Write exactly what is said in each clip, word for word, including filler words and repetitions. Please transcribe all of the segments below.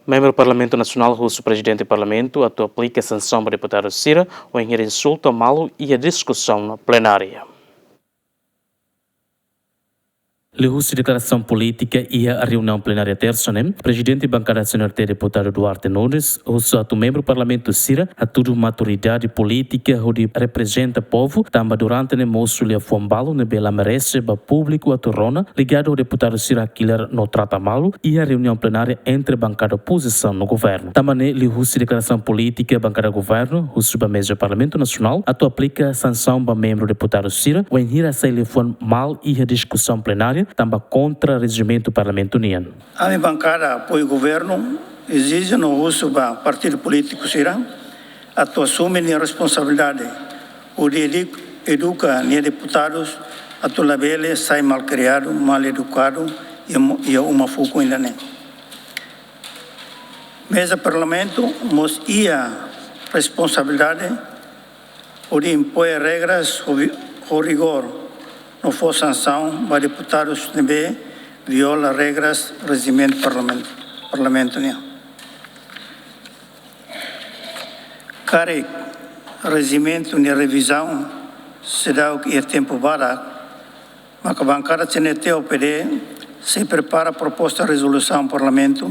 Membru Parlamentu Nasionál husu Prezidente Parlamentu atu aplika sansaun ba deputadu sira wainhira insulta malu iha diskusaun plenária. Liuhusi deklarasaun polítika iha reuniaun plenária Tersa ne'e, Prezidente Bankada C N R T Deputadu Duarte Nunes husu atu membru Parlamentu sira hatudu maturidade polítika hodi reprezenta povu, tanba durante ne'e mosu liafuan balu ne'ebé la merese ba públiku atu rona, ligadu ho deputadu sira hakilar no trata malu iha reuniaun plenária entre bankada opozisaun no governu. Tanba ne'e liuhusi deklarasaun polítika bankada governu husu ba meza Parlamentu Nasionál atu aplika sansaun ba membru deputadu sira wainhira hasai liafuan malu iha diskusaun plenária tanba kontra rejimentu Parlamentu nian. Ami bankada apoiu governu ezije no husu ba partidu polítiku sira atu asume nia responsabilidade hodi edu-, eduka nia deputadus atu labele sai malkriadu, maledukadu iha mo-, iha uma fukun ida-ne'e. Meza Parlamentu mós iha responsabilidade hodi impõe regras ho vi-, ho rigór no fó sansaun ba deputadus ne'ebé viola regras rejimentu Parlamentu, Parlamentu nian. Karik rejimentu nia revizaun seidauk iha tempu badak, maka bankada C N R T ho P D sei prepara proposta rezolusaun Parlamentu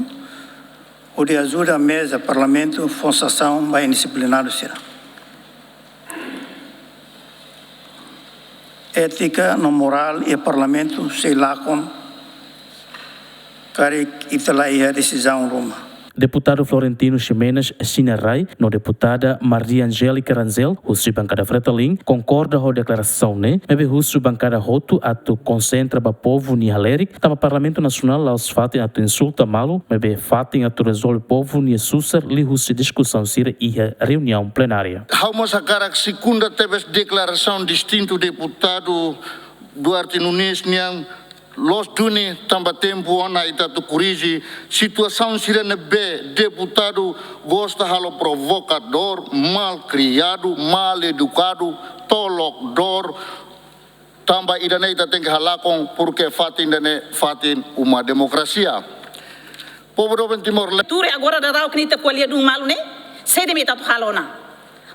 hodi ajuda meza Parlamentu fó sansaun ba indisiplinadu sira. Étika no morál iha Parlamentu sei lakon karik ita la iha desizaun ruma. Deputadu Florentino Ximenes Xina Rai no deputada Maria Angélica Rangel, husi bankada Fretilin, konkorda ho deklarasaun ne'e, maibé husu bankada hotu atu konsentra ba povu nia halerik, tanba Parlamentu Nasionál la'ós fatin atu insulta malu, maibé fatin atu rezolve povu nia susar liuhusi diskusaun sira iha reuniaun plenária. Ha'u mós hakarak sekunda tebes deklarasaun distintu deputadu Duarte Nunes nian, loos duni tanba tempu ona ita atu korrije situasaun sira ne'ebé deputadu gosta halo provokadór, malkriadu, maledukadu, tolok dór, tanba ida-ne'e ita tenke halakon, porke fatin ida-ne'e fatin uma demokrasia. Povu doben Timor-Leste. Tuir agora daudaun ne'e ita ko'alia dun malu ne'e, saida mak ita atu halo ona.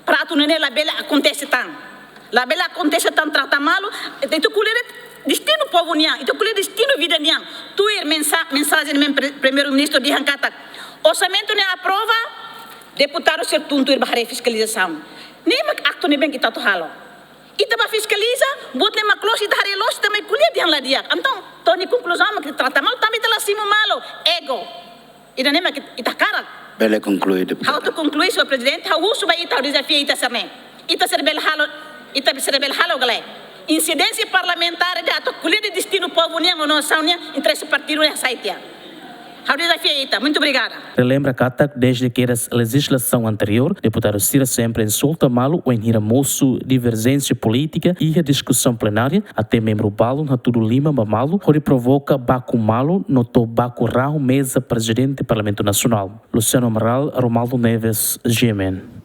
Para atu nune'e labele akontese tan. Labele akontese tan trata malu, ita, ita ko'alia de'it destinu povu nian, ita ko'alia destinu vida nian. Tuir mensa-, mensajen ne'ebé pre-, Primeiru-Ministru dehan katak orsamentu ne'e aprova, deputadu sira tun tuir ba haree fiskalizasaun. Ne'e mak aktu ne'ebé ita atu halo. Ita bá fiskaliza, buat ne'e mak loos ita haree loos, ita mai ko'alia dehan la di'ak. Entaun, to'o nia konkluzaun mak ita trata malu, tanba ita la simu malu, ego. Ida-ne'e mak ita hakarak. Bele konklui, deputadu. Ha'u atu konklui, señór Prezidente, ha'u husu ba ita, ha'u dezafia ita sira-ne'e. Ita sira bele halo, ita sira bele halo ka lae. Insidénsia parlamentár ida atu ko'alia de'it destinu povu nian, no nasaun nian, interese partidu nian hasai tiha. Ha'u dezafia ita. Muito obrigada. Relembra katak, dezde kedas lejizlasaun anteriór, deputadu sira sempre insulta malu wainhira mosu diverjénsia polítika iha diskusaun plenária, até membru balun hatudu liman ba malu, hodi provoka baku malu no to'o baku rahun meza Prezidente Parlamentu Nasionál. Luciano Amaral, Romualdo Neves, G M N.